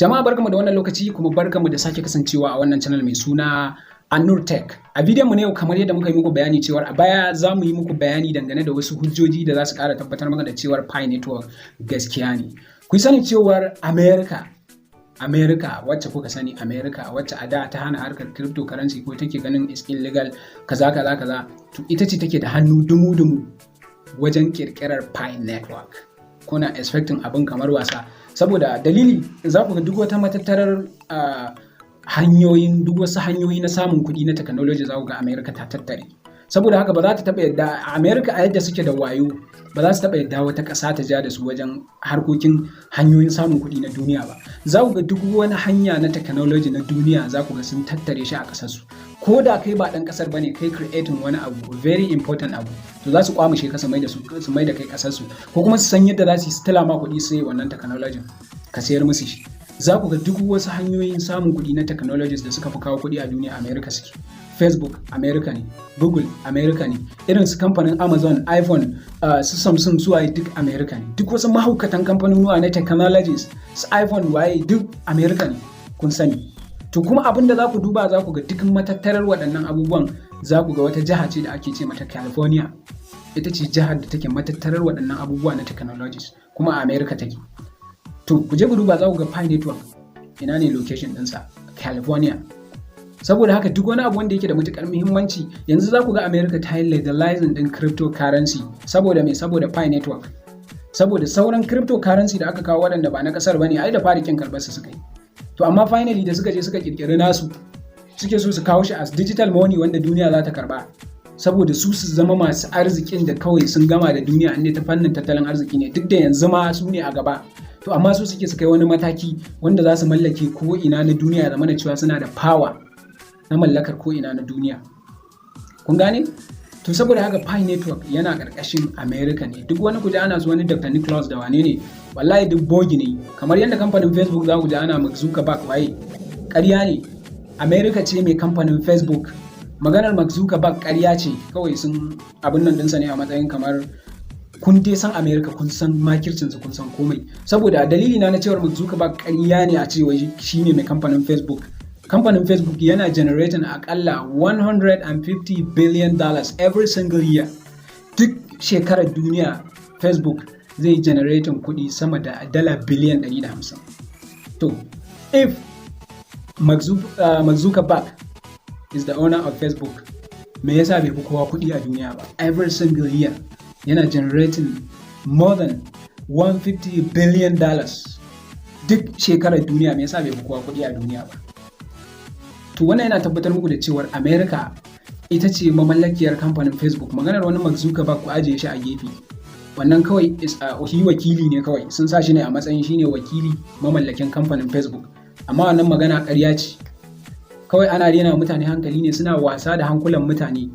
Jama'a, barkamu da wannan lokaci, kuma barkamu da sake kasancewa a wannan channel mai suna Annur Tech. A bidiyon mu na yau, kamar yadda muka yi muku bayani cewar a baya za mu yi muku bayani dangane da wasu hujjoji da za su ƙara tabbatar maka da cewar Pi Network gaskiya ne. Ku sani cewar America wacce kuka sani, America wacce a da ta hana harkar cryptocurrency ko take ganin is illegal, kaza kaza kaza, to ita ce take da hannu dumu-dumu wajen kirkirar Pi Network. Kuna expecting abin kamar wasa, saboda dalili za ku ga duk wata matattarar hanyoyin, duk wasu hanyoyi na samun kuɗi na technology, za ku ga America ta tattare. Saboda haka ba za ta taɓa yadda, America a yadda suke da wayo, ba za su taɓa yadda wata ƙasa ta ja da su wajen harkokin hanyoyin samun kuɗi na duniya ba. Za ku ga duk wani hanya na technology na duniya, za ku ga sun tattare shi a ƙasarsu. Ko da kai ba ɗan ƙasar bane, kai creating wani abu, very important abu, to za su kwamushe ka, su mai da kai ƙasarsu, ko kuma su san yadda za su yi su ma kuɗi sai wannan technology ka sayar musu shi. Za ku ga duk wasu hanyoyin samun kuɗi na technologies da suka fi kawo kuɗi a duniya, America suke. Facebook America ne, Google America ne, irin su kamfanin Amazon, iPhone, su Samsung, su waye, duk America ne. Duk wasu mahaukatan kamfanonuwa na technologies, su iPhone, waye, duk America ne, kun sani. To kuma abin da za ku duba, za ku ga duk matattarar waɗannan abubuwan, za ku ga wata jiha ce da ake ce mata California. Ita ce jihar da take matattarar waɗannan abubuwa na technologies, kuma a America take. To ku je ku duba, za ku ga Pi Network ina ne location ɗinsa? California. Saboda haka duk wani abu wanda yake da matukar muhimmanci yanzu, za ku ga America ta yi legalizing din cryptocurrency. Saboda me? Saboda Pi Network. Saboda sauran cryptocurrency da aka kawo waɗanda ba na kasar bane, ai da fari kin karɓar su suka yi. To amma finally da suka je suka kirkiri nasu, suke so su kawo shi as digital money wanda duniya za ta karba, saboda su su zama masu arzikin da kawai sun gama da duniya inda ta fannin tattalin arziki ne, duk da yanzu ma su ne a gaba. To amma su suke su kai wani mataki wanda za su mallake ko ina na duniya, zama da cewa suna da power na mallakar ko ina na duniya. Kun gane? To saboda haka Pi Network yana ƙarƙashin America ne. Duk wani kuje ana su wani Dr. Nicholas da wane ne, wallahi duk bogi ne. Kamar yadda kamfanin Facebook, za ku ji ana Mark Zuckerberg waye, ƙarya ne. America ce mai kamfanin Facebook. Maganar Mark Zuckerberg ƙarya ce kawai, sun abin nan ɗinsa ne a matsayin kamar, kun dai san America, kun san makircinsu, kun san komai. Saboda dalili na cewar Mark Zuckerberg ƙarya ne a cewa shine mai kamfanin Facebook, kamfanin Facebook yana generating akalla $150 billion every single year. Duk shekarar duniya Facebook zai generating kuɗi sama da dala biliyan 150. To if Mark Zuckerberg is the owner of Facebook, me yasa bai fi kowa kuɗi a duniya ba? Every single year yana generating more than $150 billion duk shekarar duniya, me yasa bai fi kowa kuɗi a duniya ba? To wannan yana tabbatar muku da cewar America ita ce mamallakiyar kamfanin Facebook. Maganar wani Mark Zuckerberg, ku ajiye shi a gefe. Wannan kawai shi wakili ne kawai, sun sa shi ne a matsayin shine wakili mamallakin kamfanin Facebook, amma wannan magana ƙarya ce. Kawai ana rena mutane hankali ne, suna wasa da hankulan mutane.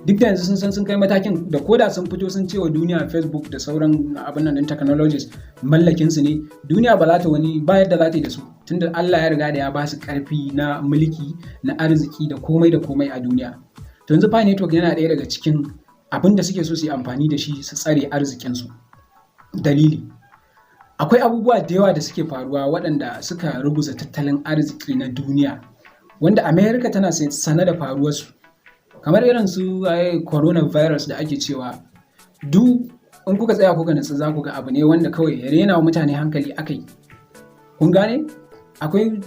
Duk da yanzu sun san sun kai matakin da koda sun fito sun ce wa duniya Facebook da sauran abin nan technologies mallakin su ne, duniya ba za ta wani ba yadda za ta yi da su, tunda Allah ya riga da ya ba su karfi na mulki, na arziki, da komai da komai a duniya. To yanzu Pi Network yana ɗaya daga cikin abin da suke so su yi amfani da shi su tsare arzikin su. Dalili, akwai abubuwa da yawa da suke faruwa waɗanda suka ruguza tattalin arziki na duniya, wanda America tana sane da faruwarsu, kamar irin su coronavirus da ake cewa. Duk in kuka tsaya kuka nutsu, za ku ga abu ne wanda kawai ya rena wa mutane hankali akai. Kun gane? Akwai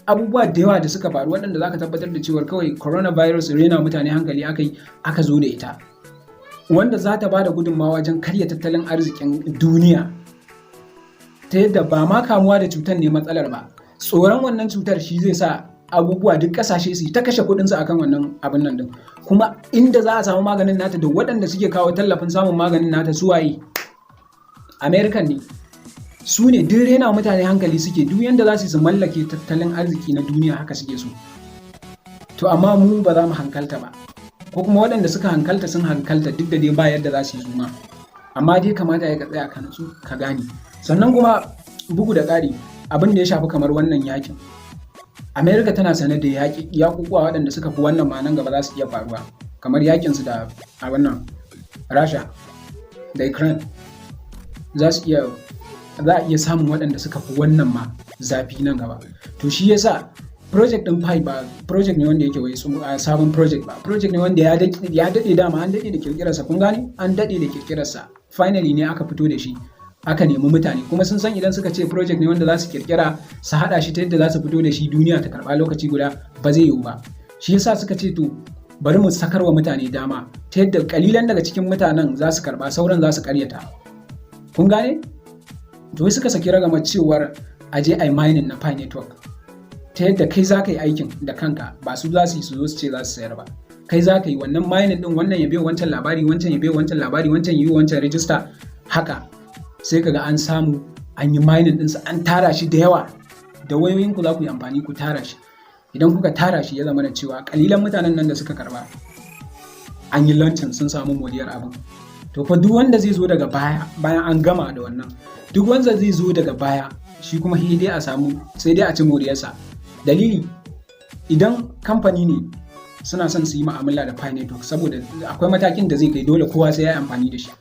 abubuwa da yawa da suka faru waɗanda za ka tabbatar da cewar kawai coronavirus rena mutane hankali akai aka zo da ita, wanda za ta ba da gudunmawa wajen karya tattalin arzikin duniya, ta yadda ba ma kamuwa da cutar ne matsalar ba, tsoron wannan cutar shi zai sa abubuwa duk kasashe su ta kashe kuɗinsu akan wannan abin nan din. Kuma inda za a samu maganin nata da waɗanda suke kawo tallafin samun maganin nata, su waye? American ne. Su ne duk rena mutane hankali suke, duk yanda za su mallake tattalin arziki na duniya haka suke so. To amma mu ba za mu hankalta ba, ko kuma waɗanda suka hankalta sun hankalta, duk da dai ba yadda za su yi zuma. Amma dai kamata ya ka tsaya ka nutsu ka gane. Sannan kuma bugu da ƙari, abin da ya shafi kamar wannan yakin, America tana sane da yaƙuƙuwa waɗanda suka fi wannan ma nan gaba za su iya faruwa, kamar yakin su da a wannan Rasha da Ukraine. Za a iya samun waɗanda suka fi wannan ma. zafi nan gaba. To shi yasa project din Pi ba project ne wanda yake wai sabon project ba, project ne wanda ya daɗe dama, an daɗe da kirkirarsa. Kun gane? An daɗe da kirkirarsa, finally ne aka fito da shi, aka nemi mutane. Kuma sun san idan suka ce project ne wanda za su kirkira su haɗa shi ta yadda za su fito da shi duniya ta karɓa lokaci guda, ba zai yiwu ba. Shi yasa suka ce, to bari mu sakar wa mutane dama ta yadda kalilan daga cikin mutanen za su karɓa, sauran za su karyata. Kun gane? To suka saki ragama cewar a je a yi mining na Pi Network, ta yadda kai za ka yi aikin da kanka, ba su za su yi su zo su ce za su sayar ba. Kai za ka yi wannan mining din, wannan ya biyo wancan labari, wancan ya biyo wancan labari, wancan yi wancan register, haka sai kaga an samu an yi mining ɗinsa, an tara shi da yawa. Da wayoyinku za ku yi amfani ku tara shi. Idan kuka tara shi, ya zama da cewa kalilan mutanen nan da suka karba, an yi launching, sun samu moriyar abin. To fa duk wanda zai zo daga baya, bayan an gama da wannan, duk wanda zai zo daga baya shi kuma sai dai a samu, sai dai a ci moriyarsa. Dalili, idan kamfani ne suna son su yi mu'amala da Pi Network, saboda akwai matakin da zai kai dole kowa sai ya yi amfani da shi.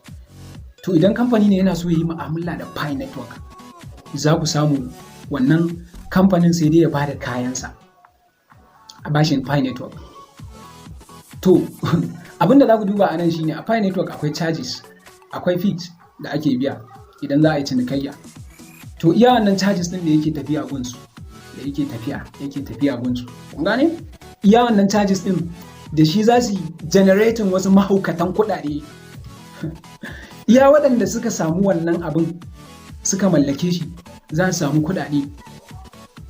To idan kamfani ne yana so ya yi mu'amala da Pi Network, za ku samu wannan kamfanin sai dai ya ba da kayansa a bashin Pi Network. To abin da za ku duba a nan shine, a Pi Network akwai charges, akwai fees da ake biya idan za a yi cinikayya. To iya wannan charges din da yake tafiya gunsu, da yake tafiya gunsu, kun gane? Iya wannan charges din da shi za su generating wasu mahaukatan kuɗaɗe. Iya waɗanda suka samu wannan abin suka mallake shi za su samu kuɗaɗe.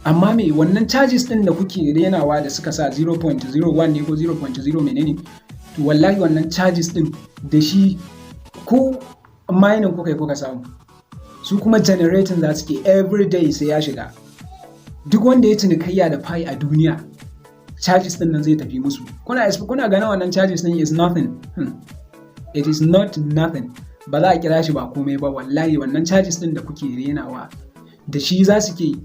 Amma me wannan charges din da kuke renawa da suka sa 0.01 ne ko 0.0 menene, to wallahi wannan charges din da shi ko mining kuka yi kuka samu, su kuma generating za su ke every day sai ya shiga. Duk wanda ya cinikayya da Pi a duniya, charges din nan zai tafi musu. Kuna ganin wannan charges din is nothing. It is not nothing, ba za a kira shi ba komai ba. Wallahi wannan charges din da kuke renawa, da shi za su ke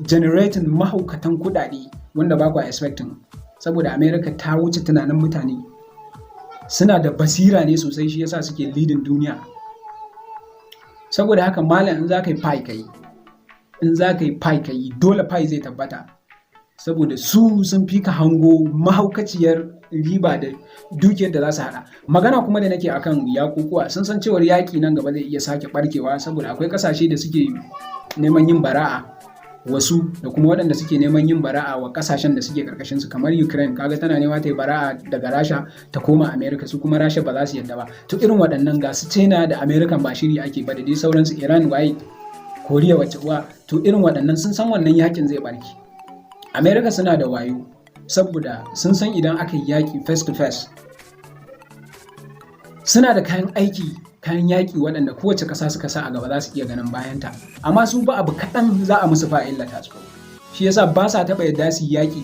generating mahaukatan kuɗaɗe wanda ba ku expecting, saboda America ta wuce tunanin mutane. Suna da basira ne sosai, shi yasa suke leading duniya. Saboda haka malam, in za ka yi Pi ka yi, in za ka yi Pi ka yi, dole Pi zai tabbata, saboda su sun fi ka hango mahaukaciyar riba da dukiyar da za su hada. Magana kuma da nake akan yakukuwa, sun san cewar yaƙi nan gaba zai iya sake barkewa, saboda akwai ƙasashe da suke neman yin bara'a wasu, da kuma waɗanda suke neman yin bara'a wa ƙasashen da suke ƙarƙashin su, kamar Ukraine, kaga tana nema ta yi bara'a daga Rasha ta koma America, su kuma Rasha ba za su yadda ba. To irin waɗannan, ga su China da America ba shiri ake ba, da dai sauransu, Iran, waye, Koriya, wacce uwa. To irin waɗannan sun san wannan yakin zai barke. America suna da wayo, saboda sun san idan aka yi yaƙi face to face, suna da kayan aiki, kayan yaƙi waɗanda kowace ƙasa suka sa a gaba za su iya ganin bayanta. Amma su ba abu kaɗan za a musu fa illata su. Shi yasa ba sa taɓa yadda su yaƙi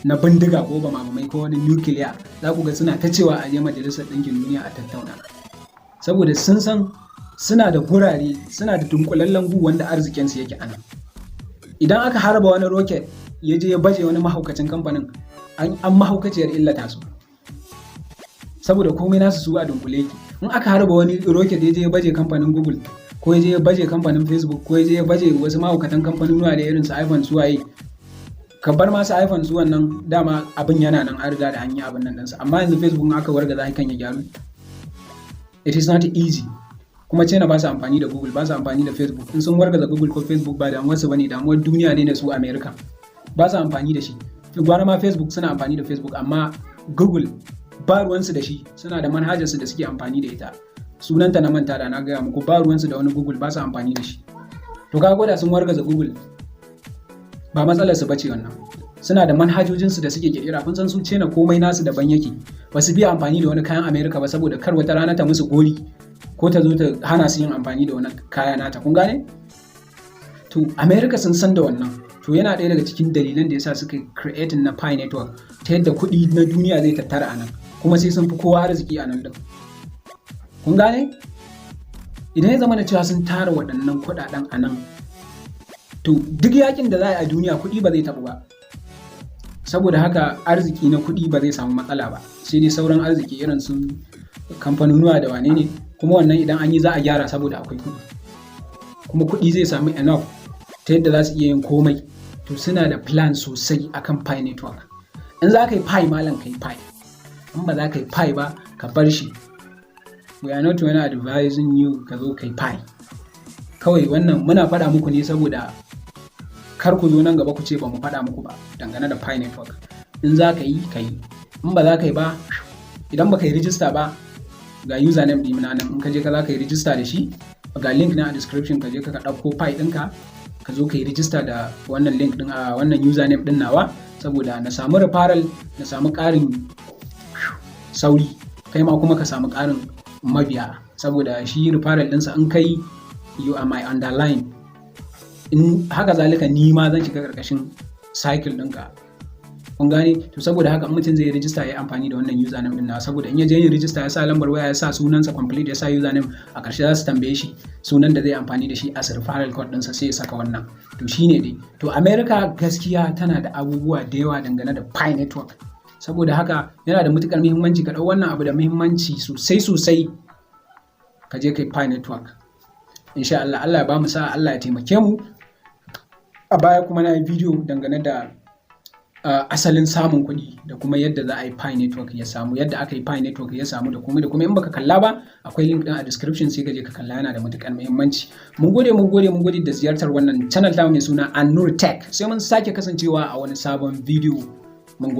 na bindiga ko bama-bamai ko wani nukiliya. Za ku ga suna ta cewa a je Majalisar Ɗinkin Duniya a tattauna, saboda sun san suna da gurare, suna da dunkulallen gu wanda arzikinsu yake ana. Idan aka harba wani rocket ya je ya baje wani mahaukacin kamfanin, an mahaukaciyar illata su, saboda komai nasu su a dunkule yake. In aka harba wani rocket ya je ya baje kamfanin Google, ko ya je ya baje kamfanin Facebook, ko ya je ya baje wasu mahaukatan kamfanonuwa da irin su iPhone, su waye, ka bar masu iPhone su, wannan dama abin yana nan, an riga da an yi abin nan ɗinsa. Amma yanzu Facebook in aka wargaza kan ya gyaru, it is not easy. Kuma China ba su amfani da Google, ba su amfani da Facebook. In sun wargaza Google ko Facebook ba damuwar su bane, damuwar duniya ne da su America. Ba su amfani da shi. Gwara ma Facebook, suna amfani da Facebook, amma Google ba ruwansu da shi. Suna da manhajarsu da suke amfani da ita, sunanta na manta da na gaya muku. Ba ruwansu da wani Google, ba su amfani da shi. To ka gwada sun wargaza Google, ba matsalar su bace wannan. Suna da manhajojinsu da suke kirkira. Kun san su China komai nasu daban yake, ba su biya amfani da wani kayan America ba, saboda kar wata rana ta musu gori ko ta zo ta hana su yin amfani da wani kaya nata. Kun gane? To America sun san da wannan. To yana ɗaya daga cikin dalilan da yasa suka creating na Pi Network, ta yadda kuɗi na duniya zai tattara a nan, kuma sai sun fi kowa arziki a nan din. Kun gane? Idan ya zama da cewa sun tara waɗannan kuɗaɗen a nan, to duk yakin da za a yi a duniya kuɗi ba zai taɓu ba. Saboda haka arziki na kuɗi ba zai samu matsala ba, sai dai sauran arziki irin su kamfanonuwa da wane ne. Kuma wannan idan an yi za a gyara, saboda akwai kuɗi, kuma kuɗi zai samu enough ta yadda za a iya gyara duk wani abu da ake so a gyara. Ta yadda za su iya yin komai. To, suna da plan sosai akan Pi Network. In za ka yi Pi, malam, ka yi Pi. In ba za ka yi Pi ba, ka bar shi. We are not wani advising you ka zo ka yi Pi. Kawai wannan muna faɗa muku ne saboda kar ku zo nan gaba ku ce ba mu faɗa muku ba dangane da Pi Network. In za ka yi, ka yi. In ba za ka yi ba, idan ba ka yi rijista ba, ga username ɗin nan. In ka je ka za ka yi rijista da shi, ga link na a description. Ka je ka ɗauko Pi ɗinka, ka zo ka yi rijista da wannan link ɗin, a wannan username ɗin nawa, saboda na samu referral, na samu ƙarin sauri, kai ma kuma ka samu ƙarin mabiya. Saboda shi referral ɗinsa, in kai, you are my underline. In haka zalika, ni ma zan shiga ƙarƙashin cycle ɗinka. Kun gane? To, saboda haka in mutum zai yi rijista, ya yi amfani da wannan username din na, saboda in ya je yin rijista, ya sa lambar waya, ya sa sunansa complete, ya sa username, a ƙarshe za su tambaye shi sunan da zai amfani da shi as referral code ɗinsa, sai ya saka wannan. To, shine dai. To, America gaskiya tana da abubuwa da yawa dangane da Pi Network. Saboda haka yana da matukar muhimmanci ka ɗau wannan abu da muhimmanci sosai sosai, ka je kai Pi Network insha Allah. Allah ya ba mu sa'a, Allah ya taimake mu. A baya kuma na yi bidiyo dangane da asalin samun kuɗi da kuma yadda za a yi Pi Network ya samu, yadda aka yi Pi Network ya samu, da kuma da kuma. In baka kalla ba, akwai link din a description, sai ka je ka kalla, yana da matukar muhimmanci. Mun gode, mun gode, mun gode da ziyartar wannan channel ta mai suna Annur Tech. Sai mun sake kasancewa a wani sabon bidiyo. Mun gode.